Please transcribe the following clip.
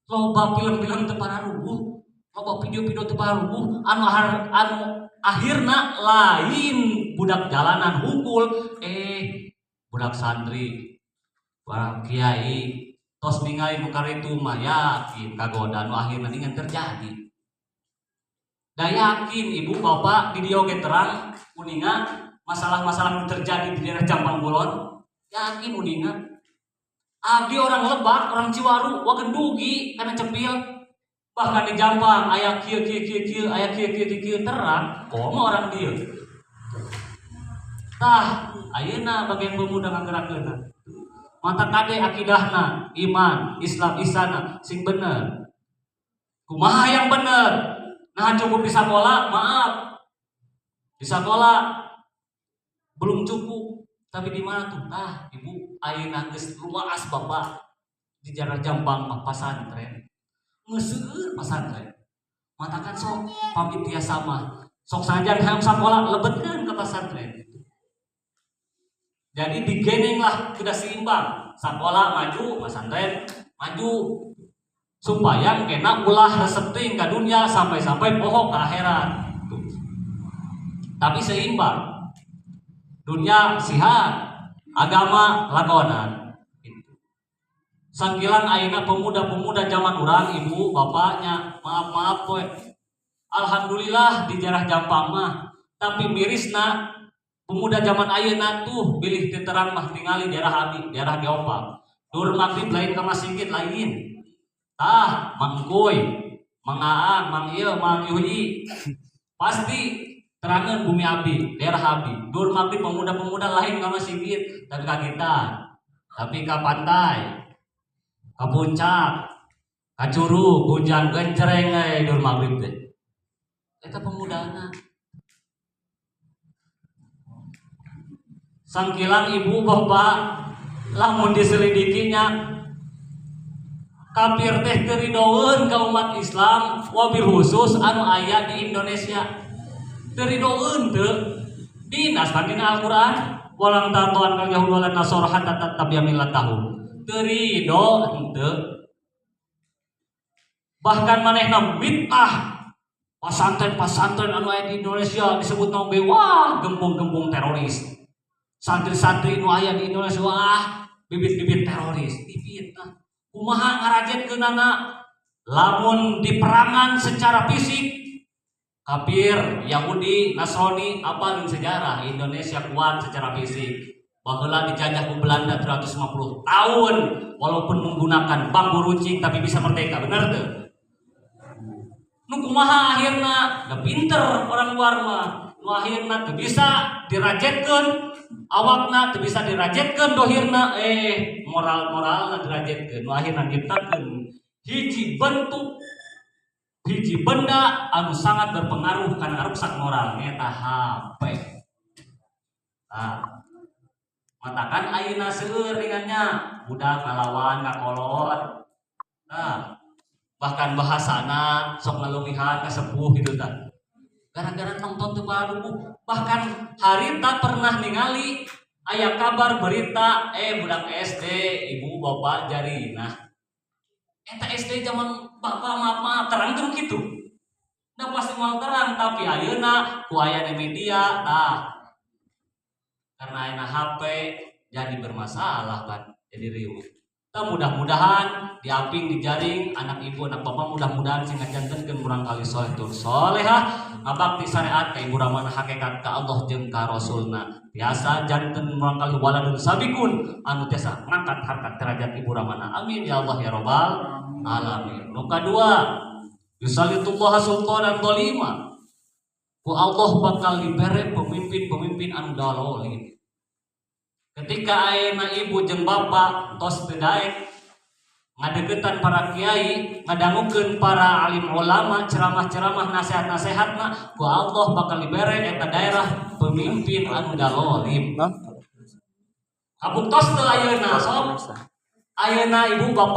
Loba film-film teu pararuguh, loba video-video teu pararuguh anu akhirna lain budak jalanan hungkul, budak santri, para kiai tos ningali nu karitu mah yakin kagoda nu akhirna ningan terjadi. Da yakin ibu bapak di dieu ge terang uninga masalah-masalah nu terjadi di daerah Jampang Kulon, yakin uninga. Abdi orang Lebak, orang Ciwaru, wagen dugi karena cepil. Bahkan di Jampang aya kieu kieu kieu kieu, aya kieu kieu kieu kieu terang, komo orang dieu. Tah, ayeuna bagian pemuda ngagerakeunna. Mata kade akidahna, iman, Islam, ihsana sing bener. Kumaha yang bener? Nah cukup di sekolah, maaf. Di sekolah belum cukup. Tapi di mana tuh? Tah, ibu ayeuna geus luas bapak di daerah Jampang mah pasantren. Ngeseueur pasantren. Matakan sok pamit tiasa mah. Sok sanajan hayang sakola lebetkeun ke pasantren. Jadi digeneng lah kuda seimbang. Sakola maju, pasantren maju. Supaya kena ulah resep teuing ka dunia sampai-sampai poho ke akhirat. Tuh. Tapi seimbang. Dunia sihat, agama lakonan. Gitu. Sangkilang ayeuna pemuda-pemuda zaman urang, ibu, bapaknya, maaf-maaf we. Alhamdulillah di daerah Jampang mah, tapi mirisna pemuda zaman ayeuna tuh bilih teu terang mah tingali daerah abi, daerah Geopark. Dur maghrib lain ka masjid lain. Tah, Mang Kuy, Mang Aang, Mang Ieu, Mang Yuhi. Pasti terangan bumi abi, daerah abi. Dur maghrib pemuda-pemuda lain ka masjid, tapi ka kita, tapi ka pantai, ka puncak, ka curug, hujan gencereng euy dur maghrib teh. Eta pemudana. Sangkilang ibu bapak lamun diselidikinya kafir teh teu ridoeun ka umat Islam wabil khusus anu aya di Indonesia. Teu ridoeun teu dinas dina Al-Qur'an walang tardoan kal yahud walan nasara hatta tattabi'a millatahum. Teu rido henteu. Bahkan manehna mitah pasantren-pasantren anu aya di Indonesia disebut oge wah gembung-gembung teroris. Santri-santri nu aya di Indonesia wah bibit-bibit teroris, difitnah. Kumaha ngarajetkeunana lamun diperangan secara fisik kafir, Yahudi, Nasrani apalin sejarah Indonesia kuat secara fisik. Baheula dijajah ku Belanda 350 tahun walaupun menggunakan bambu runcing tapi bisa merdeka, bener teu? Nu kumaha akhirna? Da pinter orang luar mah. Nu akhirna teu bisa dirajetkeun awakna, teu bisa dirajetkeun dohirna, moral-moralna dirajetkeun. Nu akhirna nyiptakeun hiji bentuk hiji benda anu sangat berpengaruh kana rusak moral nyaeta HP. Nah, matakan ayeuna seueur dengannya budak ngalawan ngakolot. Nah, bahkan bahasana sok ngaleuwihan ka sepuh gitu tah. Gara-gara nonton teu baruguh. Bahkan harita pernah ningali aya kabar berita budak SD ibu bapak jarinah. Eta SD zaman bapak maaf-maaf terang terus gitu. Nah pasti mau terang tapi ayeuna ku ayana media tah. Karena ayeuna HP jadi bermasalah kan, jadi riuh. Tah mudah-mudahan diaping dijaring anak ibu anak bapak mudah-mudahan sing ngajantenkeun murangkali soleh tur solehah ngabakti syariat ka ibu ramana hakikat ka Allah jeung ka Rasulna. Biasa janten murangkali waladun sabikun anu tiasa ngangkat harkat derajat ibu ramana. Amin ya Allah ya robbal alamin. Nu kadua yusallitullah sultanan zalima. Ku Allah bakal dibere pemimpin-pemimpin anu dalolim. Ketika ayeuna ibu jeung bapak tos teu daek ngadeukeutan para kiai, ngadangukeun para alim ulama, ceramah-ceramah nasihat-nasihatna, ku Allah bakal dibere eta daerah pemimpin anu dalolim. Kabuktos teu ayeuna sok? Ayeuna ibu bapak